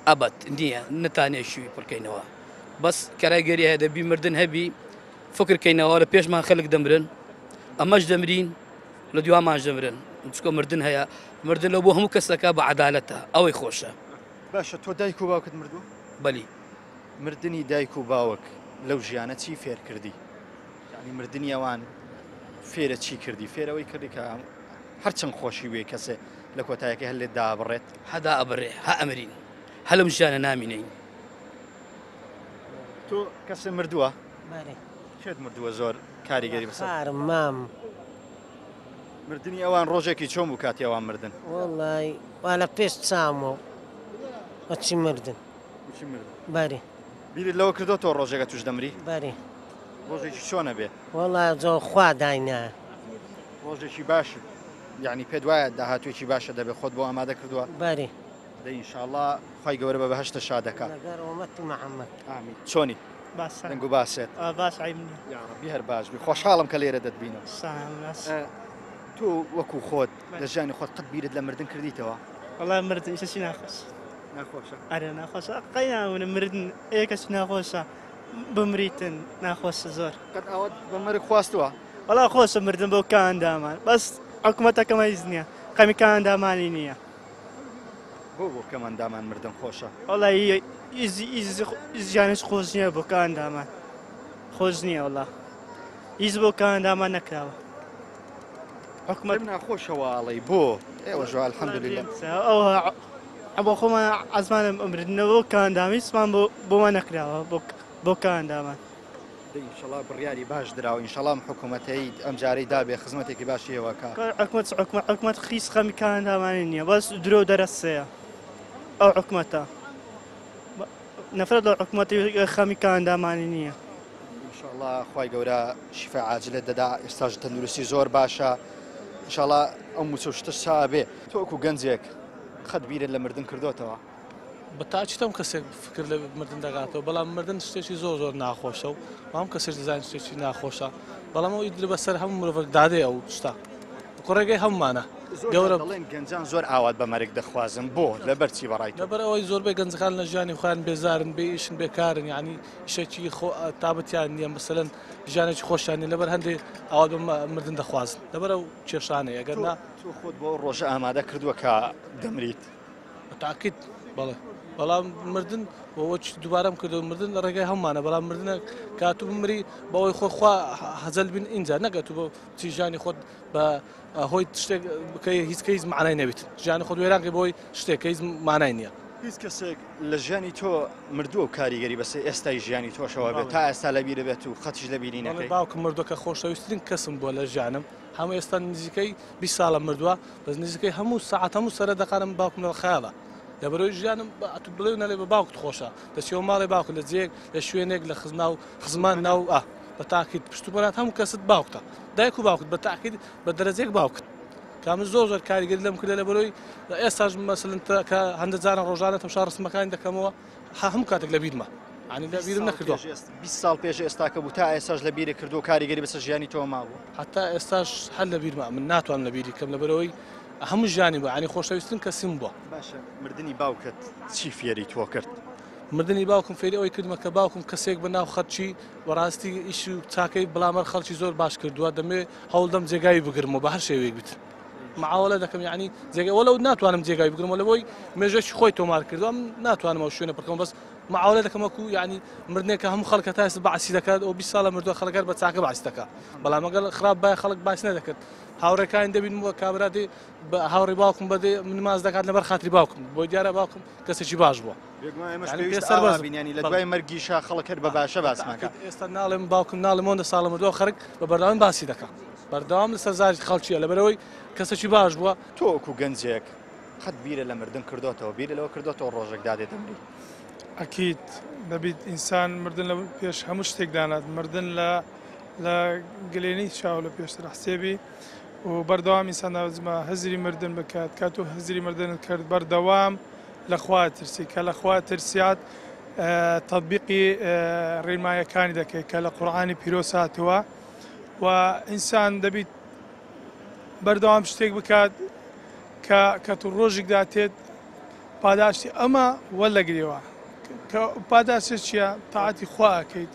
ئەبەد نییە نتانێ شوی پڕکەینەوە بەس کەرایگەری هەیە دەبی مردن هەبی فکر کەینەوە لە پێشمان خەلک دەمرن ئەمەش دەمرین لە دوامانش دەمرن چکۆ مردن هەیە مردن لەو بۆ هەموو کەسەکە بە عەدالەتە ئەوەی خۆشە. باشە تۆ دایک و باوکت مردووە؟ بەلی. مردنی دایک و باوک لەو ژیانە چی فێر کردی؟ یعنی مردنی ئەوان فێرە چی کردی؟ فێرەوەی کردی کە هەرچەند خۆشی وێ کەسێ لە کۆتایەکەی هەر لێت دابڕێت. هە دائەبڕێ هە ئەمرین هە لەم ژیانە نامینین. تۆ کەسێ مردووە؟ بەرێ. کێت مردووە زۆر کاریگەری بەسەر؟ خارم مام. مردنی ئەوان ڕۆژێکی چۆن بوو کاتی ئەوان مردن؟ وەڵای وا لە پێش چاومەوە وەچی مردن. وەچی مردن؟ بەرێ. بیرت لەوە کردۆتەوە ڕۆژێکە توش دەمری؟ بەرێ. ڕۆژێکی چۆنە بێ؟ وەڵا جۆ خوا داینایە. ڕۆژێکی باش یعنی پێت وایە داهاتوێکی باشە دەبێت خۆت بۆ ئامادە کردووە؟ بەرێ. دەی ئینشاڵڵا خوای گەورە بە بەهەشتە شاد دەکا. لەگەر ئومەتی محەممەد. ئامین. چۆنی؟ باشە. دەنگ و باسێت؟ باش عەیب نییە. یاڕەبی هەر باش بی. خۆشحاڵم کە لێرە دەتبینم. سلام باش. تۆ وەکو خۆت لە ژیانی خۆت قەت بیرت لە مردن کردیتەوە؟ وەڵا مردن ئیشەکی ناخۆشە. ناخۆشە؟ ئەرێ ناخۆشە. قەیناونە مردن ئێکەش ناخۆشە. بمریتن ناخۆشە زۆر. قەت ئاوات بە مەرگ خواستووە؟ وەڵا خۆشە مردن بۆ کاندامان بەس حکومەتەکەمە هیچ نییە قەمی کاندامانی نییە. بۆ بۆ بۆ کەمئەندامان مردن خۆشە؟ وەڵی ژیانش خۆش نییە بۆ کەمئەندامان خۆش نییە وەڵا هیچ بۆ کەمئەندامان نەکراوە. حکومەت ناخۆشەوە ئەڵێی بۆ ئێوە ژوا الحمدللە. ئەو بۆ خۆمان عەزمانە مردنەوە کەمئەندامی هیچمان بۆمان نەکراوە بۆ کەمئەندامان. دەی ئینشەڵا بڕیاری باش دراوە ئینشەڵا ئەم حکومەتەی ئەم جارەی دابێ خزمەتێکی باشی ئێوە کا. حکومەت حکومەت حکومەت هیچ خەمی کەمئەندامانی نییە بەس درۆ و دەرەسەیە ئەو حکومەتە نەفرەت لەو حکومەتی خەمی کەمئەندامانی نییە. ئینشەڵا خوای گەورە شیفای عاجلت دەدا ئێستاش تەندروستی زۆر باشە ئینشەڵا ئەو موچە و شتەش چا ئەبێ. تۆ وەکو گەنجێک قەت بیرت لە مردن کردۆتەوە؟ بە تاکید هەموو کەسێک فکر لە مردن دەکاتەوە بەڵام مردن شتێکی زۆر زۆر ناخۆشە و هەموو کەسێک دەزانێت شتێکی ناخۆشە بەڵام ئەو ئیدر بەسەر هەموو مرۆڤێک دادێ ئەو شتە کوڕێگەی هەموومانە گەورە دەڵێن گەنجان زۆر ئاوات بە مەرگ دەخوازن بۆ لەبەر چی بەڕای تۆ؟ لەبەر ئەوەی زۆربەی گەنجەکان لە ژیانی خۆیان بێزارن بێ ئیشن بێکارن یعنی ئیشێکی خۆ تابەتیان نییە مەسەلەن ژیانێکی خۆشیان نییە لەبەر هەندێک ئاوات بە مردن دەخوازن لەبەر ئەو کێشانەیە ئەگەر نا تۆ خۆت بۆ ئەو ڕۆژە ئامادە کردووە کە دەمریت؟ تاکید بەڵێ بەڵام مردن وەچ دووبارەم کردو مردن لە ڕێگای هەمانە بەڵام مردنە کاتو بمری بەوەی خۆ خوا هەزەل بین ئینجا نەگەت بۆ چی ژیانی خۆت بە هۆی شتێک بکەی هیچ کە هیچ معنای نەبێت ژیانی خۆت وێرانکەی بۆی شتێک کە هیچ مانای نییە. هیچ کەسێک لە ژیانی تۆ مردووە و کاریگەری بەسەر ئێستای ژیانی تۆشەوە بێت تا ئێستا لەبیرت بێت و قەتیش لەبیری نەکەی؟ باوکم مردووە کە خۆشەویستترین کەسم بووە لە ژیانم هەموو ئێستا نزیکەی 20 ساڵە مردووە بەس نزیکەی هەموو سەعات هەموو سەرە دەقانم باوکم لە خەیاڵە لەبەرەوەی ژیانم ئەتو بڵێ و نەڵێ بە باوکت خۆشە دەچیەوە ماڵێ باوکت لە جێیەک لە شوێنێک لە خزنا و خزمان ناو ئا بە تاکید پشت و پەنات هەموو کەست باوکتە دایک و باوکت بە تاکید بە دەرەجەیەک باوکت کە من زۆر زۆر کاریگەری لەم کردە لەبەرەوەی ئێستاش مەسەلەن کە هەندە جاران ڕۆژانە تەمشا ڕسمەکانی دەکەمەوە هەموو کاتێک لە بیرمە ینی لە بیرم نەکردووە. 20 ساڵ پێش ئێستاکە بوو تا ئێستاش لە بیرت کردووە و کاریگەری بەسەر ژیانی تۆوە مابوو؟ هەتا ئێستاش هەر لە بیرمە من ناتوانم لە بیری کەم لەبەرەوەی هەموو ژیانی بوو ینی خۆشەویستترین کەسیم بووە. باشە مردنی باوکت چی فێری تۆ کرد؟ مردنی باوکم فێری ئەوەی کردمە کە باوکم کەسێک بە ناو خەرکی بەڕاستی ئیش و چاکەی بەڵامەر خەڵکی زۆر باش کردووە دەمەوێت هەوڵدەم جێگای بگرمەوە بە هەر شێوەیەک بیت معاوەلە دەکەم یعنی جێگە وەلو ناتوانم جێگای بگرمەوە لەبۆی مێژەکی خۆی تۆمار کردووە من ناتوانم ئەو شوێنە پڕکەم بەس معاوەلە دەکەم وەکو یعنی مردنێک کە هەموو خەڵکە تا ئێستا بەعسی دەکات ئەو 20 ساڵە مردووە خەڵک هەر بە چاکە باسی دەکات بەڵام ئەگەر خراپ بایە خەڵک باس نەدەکرد هاوڕێکانی دەبینمەوە کابرا دێ بە هاوڕێ باوکم بەدێ نماز دەکات لەبەر خاتری باوکم بۆی دیارە باوکم کەسێکی باش بووە. بێگومان ئێمەش پێویستە ئاوا بین یانی لە دوای مەرگیشا خەڵک هەر بە باشە باسمان کات. ئێستا ناڵێم باوکم ناڵێم ئەوەندە ساڵە مردووە خەرک بە بەردەوامی باسی دەکا بەردەوام لەسەر زاری خەڵکیە لەبەرئەوەی کەسێکی باش بووە. تۆ وەکو گەنجێک قەت بیرت لە مردن کردۆتەوە بیرت لەوە کردۆتەوە ڕۆژێک دادێ دەمری؟ ئەکید دەبیت ئینسان مردن لە پێش هەموو شتێک دانات مردن لە لە گلێنەی چاو لە پێشتر حسێبی و بەردەوام ئینسان هزری مردن بکات کات و هزری مردنت کرد بەردەوام لە خوا ترسی کە لە خوا ترسیات تەطبیقی ڕێنمایەکانی دەکەیت کە لە قورئانی پیرۆز هاتووە و ئینسان دەبیت بەردەوام شتێک بکات کە کە تو ڕۆژێکدا تێت پاداشتی ئەمە وەلەگرێەوە کە پاداشت چییە تاعەتی خوا ئەکەیت.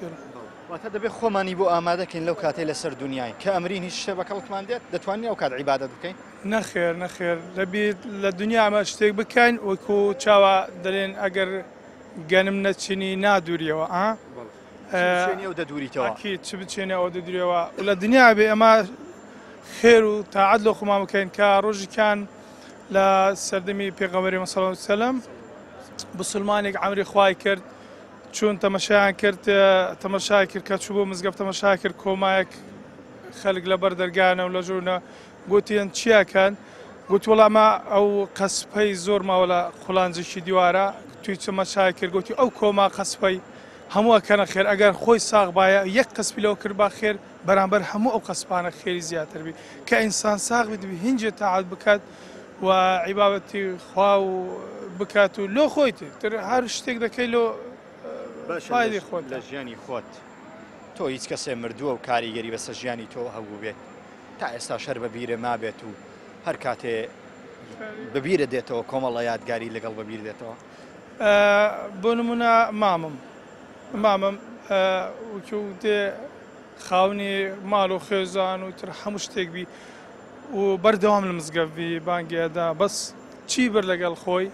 واتە دەبێت خۆمانی بۆ ئامادەکەین لەو کاتەی لەسەر دونیاین کە ئەمرین هیچ شتێک بە کەڵکمان دێت؟ دەتوانین ئەو کات عیبادەت بکەین؟ نەخێر نەخێر دەبیت لە دونیا ئەمە شتێک بکەین وەکو چاوا دەلێن ئەگەر گەنم نەچنی نادوریەوە ئا چ بچێنی ئەو دەدوریتەوە. ئەکید چ بچێنی ئەو دەدوریەوە و لە دنیا بێ ئەمە خێر و تاعەت لۆ خۆمان بکەین کە ڕۆژیکان لە سەردەمی پێغەمبەری مە صلی اللە علیە وسلم بسلمانێک عەمری خوای کرد چوون تەمەشایان کرد تەمەشای کرد کە چوو بۆ مزگەفت تەمەشای کرد کۆمایەک خەلک لەبەر دەرگانە و لە ژوورنە گوتیان چیاکەن گوت وەڵا مە ئەو قەسپەی زۆر ماوە لە قولانجێکی دیوارە توی تەمەشای کرد گوتی ئەو کۆما قەسپەی هەموو ئەکەنە خێر ئەگەر خۆی ساغ بایە یەک قەسپی لەوە کردبا خێر بەرامبەر هەموو ئەو قەسپانە خێری زیاتر بی کە ئینسان ساغ بیت هینجێ تاعەت بکات و عیباەتی خوا و بکات و لۆ خۆی تر هەر شتێک دەکەی لۆ فایدەی خۆت لە ژیانی خۆت تۆ هیچ کەسێ مردووە و کاریگەری بەسەر ژیانی تۆ هەبوو بێت تا ئێستا شەر بە بیرە مابێت و هەر کاتێ بەبیرە دێتەوە کۆمەڵە یادگاری لەگەڵ بەبیر دێتەوە بۆ نمونە مامم مامم وکو دێ خاونی ماڵ و خێزان و تر هەموو شتێک بی و بەردەوام لە مزگەفت بی بانگی ئەدا بەس چی برد لەگەڵ خۆی؟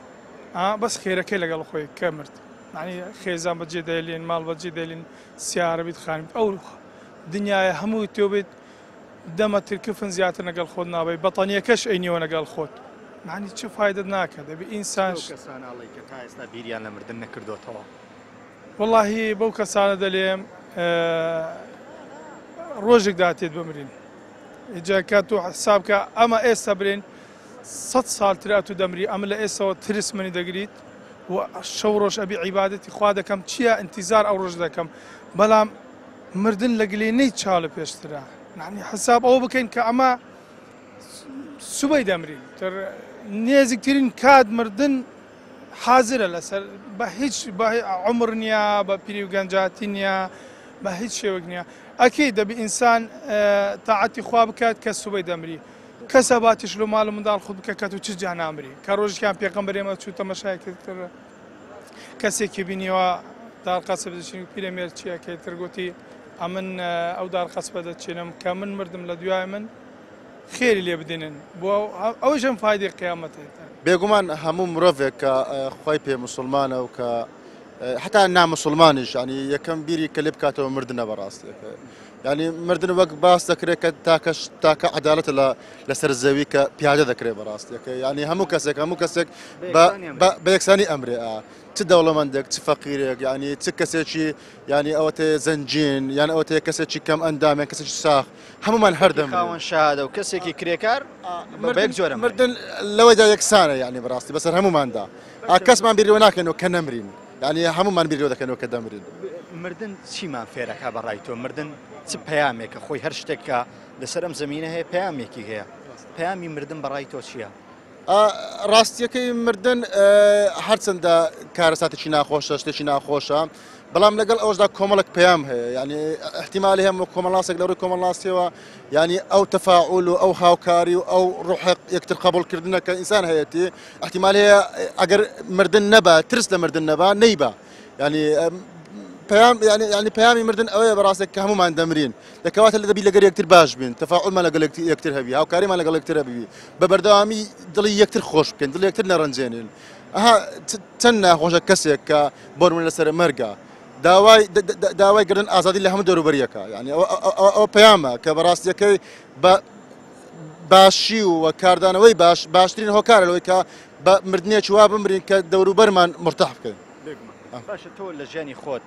بەس خێرەکەی لەگەڵ خۆی کە مرد یعنی خێزان بەجێ دەێلین ماڵ بەجێ دێلین سیارە بیت خانیت ئەو دنیاە هەموو تۆ بێت دەمە ترکفن زیاتر لەگەڵ خۆت نابی بەتەنیەکەش ئەینیەوە لەگەڵ خۆت معنی چ فایدت ناکە دەبی ئینسان کەساناڵی کە تا ئێستا بیریان لە مردن نەکردوتەوە. وەڵاهی بەو کەسانە دەلێم ڕۆژێک داتێت بمرین جا کە تۆ حساب کە ئەمە ئێستا برێن سە ساڵ تر ئەتو دەمری ئەمە لە ئێسەوە ترس منی دەگریت و شەو ڕۆژ ئەبی عیبادەتی خوا دەکەم چییە ئینتیزار ئەو ڕۆژ دەکەم بەڵام مردن لە گلێنەی چاڵە پێشترە نانی حساب ئەوە بکەین کە ئەمە سبەی دەمرین تر نێزیکترین کات مردن حازرە لەسەر بە هیچ بە عمر نییە بە پیری و گەنجاتی نییە بە هیچ شێوەک نییە ئەکی دەبی ئینسان تاعەتی خوا بکات کە سوبەی دەمری کەسە باتیش لۆ ماڵ و منداڵ خود بکە کە تو چ جا نامری کە ڕۆژێکیان پێغەمبەر ئێمە چوو تەمەشای کرد کەسێکی بینیوە دار قەسب دەچین و پیرەمێرد چییە کە تر گوتی ئەمن ئەو دار قەسبە دەچینم کە من مردم لە دوای من خێری لێ بدێنن بۆ ئەوەیش ئەم فایدەی قیامەتە. بێگومان هەموو مرۆڤێک کە خوای پێ موسڵمانە و کە حتا نامسلمانیش ینی یەکەم بیری کە لێ بکاتەوە مردنە بەڕاستیەکە ینی مردن وەک باس دەکرێت کە تاکەش تاکە عدالەتە لە لەسەر زەوی کە پیادە دەکرێت بەڕاستیەکە ینی هەموو کەسێک هەموو کەسێک بە یەکسانی ئەمرێ چ دەوڵەمەندێک چ فەقیرێک ینی چ کەسێکی ینی ئەوەتێ زەنجین یان ئەوەتێ کەسێکی کەم ئەندامیان کەسێکی ساخ هەمومان هەردەم خاوەن شەهادە و کەسێکی کرێکار بە یەک جۆرە مردن لەوەدا یەکسانە یعنی بەڕاستی بەسەر هەموماندا کەسمان بیرەوە ناکەنەوە کە نەمرین یعنی هەمومان بیرەوە دەکەنەوە کە دەمرین. مردن چیمان فێرەکا بە ڕای تۆ مردن چ پەیامێکە خۆی هەر شتێک کە لەسەر ئەم زەمینە هەیە پەیامێکی هەیە پەیامی مردن بە ڕای تۆ چییە؟ ڕاستیەکەی مردن هەرچەندە کارەساتێکی ناخۆشە شتێکی ناخۆشە بەڵام لەگەڵ ئەوشدا کۆمەڵک پەیام هەیە ینی احتیممالی هەم کۆمەڵاسێک لە ڕووی کۆمەڵناسیەوە ینی ئەو تەفاعول و ئەو هاوکاری و ئەو ڕوح یەکتر قبولکردنە کە ئینسان هەیەتی احتیمال هەیە ئەگەر مردن نەبە ترس لە مردن نەبا نەیبا ینی پەیام ینی ینی پەیامی مردن ئەوەیە بەڕاستێک کە هەمومان دەمرین دەکەواتە لە دەبی لەگەر یەکتر باش بین تەفاعولمان لەگەڵ یەکتر هەبی هاوکاریمان لەگەڵ یەکتر هەبی بە بەردەوامی دڵی یەکتر خۆش بکەین دڵ یەکتر نەڕەنجێنین ئەها چەند ناخۆشە کەسێک کە بۆ نمونە لەسەر مەرگە داوای داوای گردن ئازادی لە هەموو دەوروبەریەکە یعنی ئەو پەیامە کە بەڕاستیەکەی بە باشی و کاردانەوەی باش باشترین هۆکارە لەوەی کە بە مردنێکی وا بمرین کە دەوروبەرمان مرتاح بکەین. باشە تۆ لە ژیانی خۆت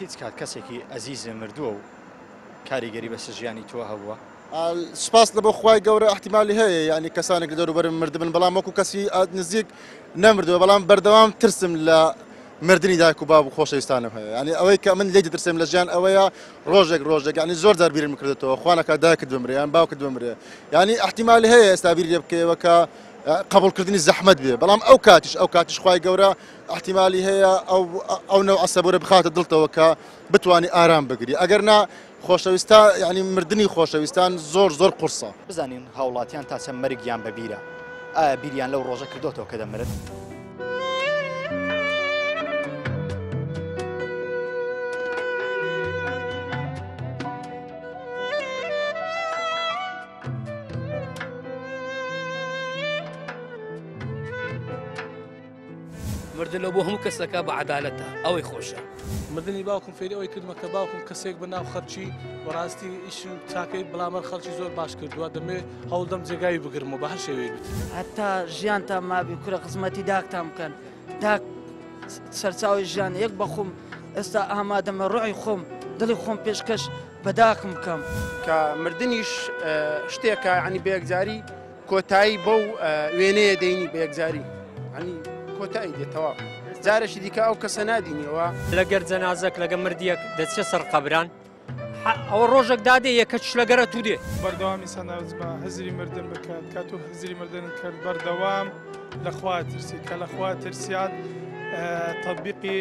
هیچ کات کەسێکی ئەزیزت مردووە و کاریگەری بەسەر ژیانی تۆ هەبووە؟ سوپاس لە بۆ خوای گەورە احتیمالی هەیە یعنی کەسانێک لە دەوروبەرم مردبن بەڵام وەکو کەسی نزیک نەمردووە بەڵام بەردەوام ترسم لە مردنی دایک و باب و خۆشەویستانم هەیە یعنی ئەوەی کە من لێی دەترسێم لە ژیان ئەوەیە ڕۆژێک ڕۆژێک یعنی زۆر جار بیرم کردێتەوە خوانەکە دایکت بمرێ یان باوکت بمرێ یعنی احتیمالی هەیە ئێستا بیر لێ بکەیەوە کە قبولکردنی زەحمەت بێ بەڵام ئەو کاتیش ئەو کاتیش خوای گەورە احتیمالی هەیە ئەو ئەو نەوعە سەبورە بخاتە دڵتەوە کە بتوانی ئارام بگری ئەگەر نا خۆشەویستا یعنی مردنی خۆشەویستان زۆر زۆر قورسە. بزانین هاوڵاتیان تا چەند مەرگیان بە بیرە؟ ئایا بیریان لەو ڕۆژە کردۆتەوە کە دەمرن؟ مردن لەو بۆ هەموو کەسەکە بە عەدالەتە ئەوەی خۆشە. مردنی باوکم فێری ئەوەی کردمە کە باوکم کەسێک بە ناو خەرچی بەڕاستی ئیش و چاکەی بەڵامەر خەڵکی زۆر باش کردووە دەمێ هەوڵدەم جێگای بگرمەوە بە هەر شێوەیەک بیت. هەتا ژیانتان مابی کورە خزمەتی داکتان بکەن داک سەرچاوی ژیان یەک بەخۆم ئێستا ئامادەمە ڕۆحی خۆم دڵی خۆم پێشکەش بە داکم بکەم. کە مردنیش شتێکە یانی بە یەکجاری کۆتایی بەو وێنەیە دەینی بە یەکجاری ئەنی کۆتایی دێتەوە جارێکی دیکە ئەو کەسە نادینیەوە. لەگەر جەنازەک لەگە مردیەک دەچێ سەر قەبران ئەوە ڕۆژێک دادێ یەکە چلەگەرە تو دێ. بەردەوام ئینسان ئەوز بە هزری مردن بکات کات و هزری مردن کرد بەردەوام لەخوا ترسی کە لەخوا ترسیات تطبیقی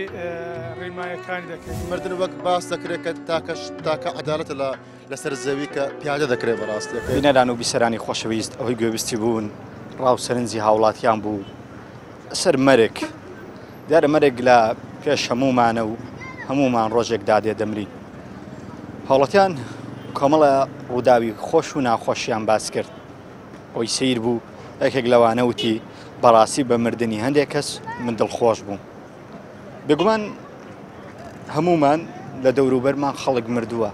ڕێنمایەکانی دەکەیت. مردن وەک باس دەکرێت کە تاکە تاکە عەدالەتە لە لەسەر زەوی کە پیادە دەکرێت بەڕاستیەکەی. بینەران و بیسەرانی خۆشەویست ئەوەی گوێبیستی بوون ڕا و سەرنجی هاوڵاتیان بوو لەسەر مەرگ دیارە مەرگ لە پێش هەموومانە و هەموومان ڕۆژێک دادێ دەمرین هاوڵاتیان کۆمەڵە ڕووداوی خۆش و ناخۆشیان باس کرد ئەوەی سیر بوو یەکێک لەوانە وتی بەڕاستی بە مردنی هەندێک کەس من دڵخۆش بووم. بێگومان هەموومان لە دەوروبەرمان خەڵک مردووە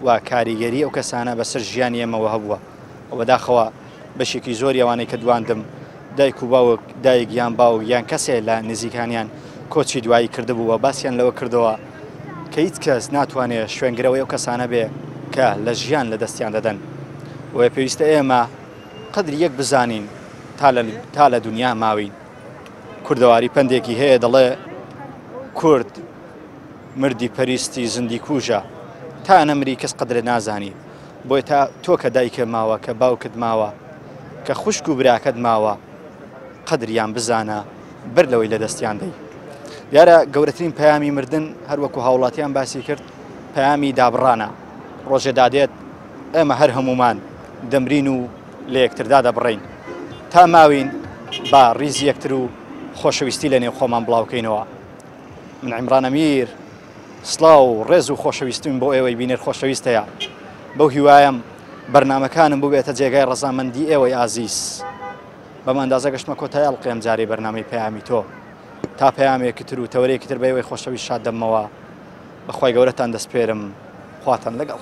و کاریگەری ئەو کەسانە بەسەر ژیانی ئێمەوە هەبووە و بەداخەوە بەشێکی زۆری ئەوانەی کە دواندم دایک و باوک دایک یان باوک یان کەسێ لە نزیکانیان کۆچی دوایی کردبوو و باسیان لەوە کردەوە کە هیچ کەس ناتوانێت شوێنگرەوەی ئەو کەسانە بێ کە لە ژیان لە دەستیان دەدەن بۆیە پێویستە ئێمە قەدری یەک بزانین تا لە دنیا ماوین. کوردەواری پەندێکی هەیە دەڵێ کورد مردی پەریستی زندی کوژە تا نەمری کەس قەدرت نازانی بۆیە تا تۆ کە دایکە ماوە کە باوکت ماوە کە خوشک و براکەت ماوە قەدریان بزانە بەر لەوەی لە دەستیان دەی دیارە گەورەترین پەیامی مردن هەروەکو هاوڵاتیان باسی کرد پەیامی دابڕانە ڕۆژێ دادێت ئێمە هەر هەمومان دەمرین و لە یەکتر دادەبڕین تا ماوین با ڕیزی یەکتر و خۆشەویستی لە نێو خۆمان بڵاوکەینەوە من عیمران ئەمیر سڵاو و ڕێز و خۆشەویستیم بۆ ئێوەی بینەر خۆشەویست هەیە بەو هیوایەم بەرنامەکانم ببێتە جێگای ڕەزامەندی ئێوەی ئازیز بەم ئەندازە گەشتمە کۆتایی ئەڵقەی ئەم جارەی بەرنامەی پەیامی تۆ تا پەیامێکی تر و تەوەرێکی تر بە ئێوەی خۆشەویست شاد دەبمەوە بەخوای گەورەتان دەسپێرم خواتان لەگەڵ.